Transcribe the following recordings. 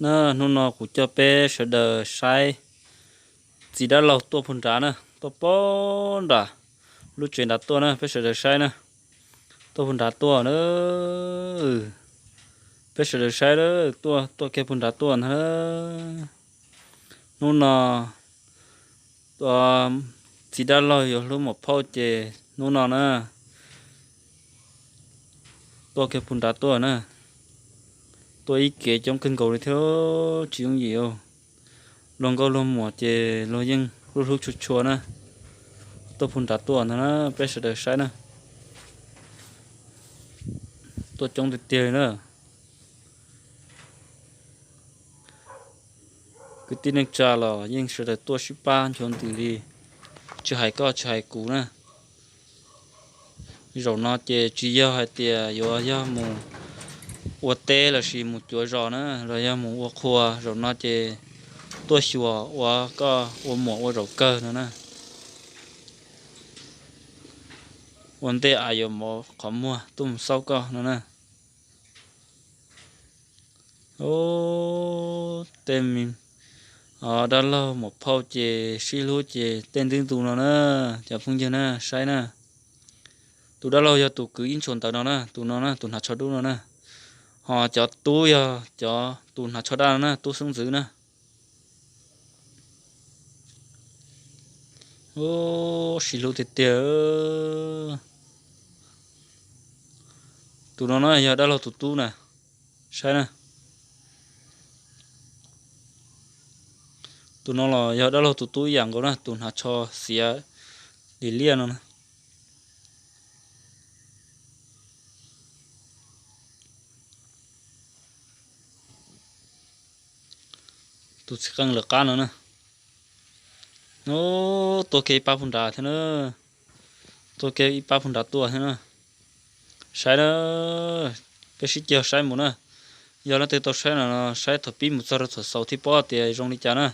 Na, hnub no kuv coj peb sawv daws saib txiv dab laug tuaj puag nrad na, tuaj puag nrad lub tsev nrad tuaj na, peb sawv daws saib na. Tuaj puag nrad tuaj na, peb sawv daws saib, tuaj, tuaj kiag puag nrad tuaj ntag na. Hnub no txiv dab laug yuav hlub muam phauj ces hnub no na, tuaj kiag puag nrad tuaj na. Tuaj ib kev coob kawg nkaus li thiab, tsis yooj yim. Luag nkauj luag muam ces luag yeej hlub hlub tshua tshua na. Tuaj puag nrad tuaj ntag na, peb sawv daws saib na. Tuaj coob tiag tiag li na. Kwv tij neej tsa los yeej sawv daws tuaj sib pab nchuav ntws li, tsis hais koj tsis hais kuv na. Zaum no ces tsis yog hais tias yuav yog mus ua teb lossis mus cuav zos na, los yog mus ua qhua, zaum no ces tuaj xyuas ua koj ua muam ua zaum kawg no na. Ua ntej av yuav mov qhov muag tuaj mus xauj koj no na. Tej dab laug muam phauj ces sib hlub ces tej ntu ntu no na, cov phooj ywg na, saib na. Tus dab laug yog tus kwv ib ntshua ntawd no na, tus no na, tus hnav tsho dub no na. Ho cov tub yog cov tus hnav tsho daj no na, tub xeeb ntxwv na. Sib hlub tiag tiag. Tus no na yog dab laug tus tub na, saib na. Tus no los yog dab laug tus tub ib yam nkaus na, tus hnav tsho xiav lim liaj no na. Tus txiv qeej lawv qab no na. Tuaj kiag ib pab puag nrad thiab na. Tuaj kiag ib pab puag nrad tuaj thiab na. Saib na, peb sib ceg saib mus na. Yog leej twg tau saib no, saib thaum pib mus txog rau thaum xaus thiaj paub tias zoo li cas na.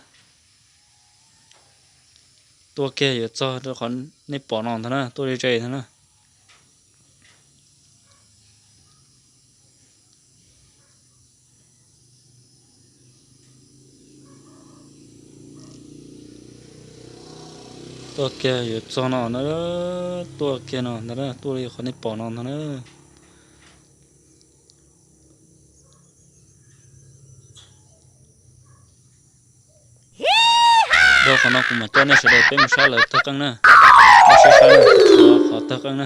Tuaj kiag yuav txog rau qhov nej pom no ntag na, tuaj ze ze ntag na. Tuaj kiag yuav txog no na, tuaj kiag no ntag na, tuaj li qhov nej pom no ntag na. Rau qhov no kuv mam coj nej sawv daws peb mus saib lawv tawg qeej na. Saib saib qhov tawg qeej na.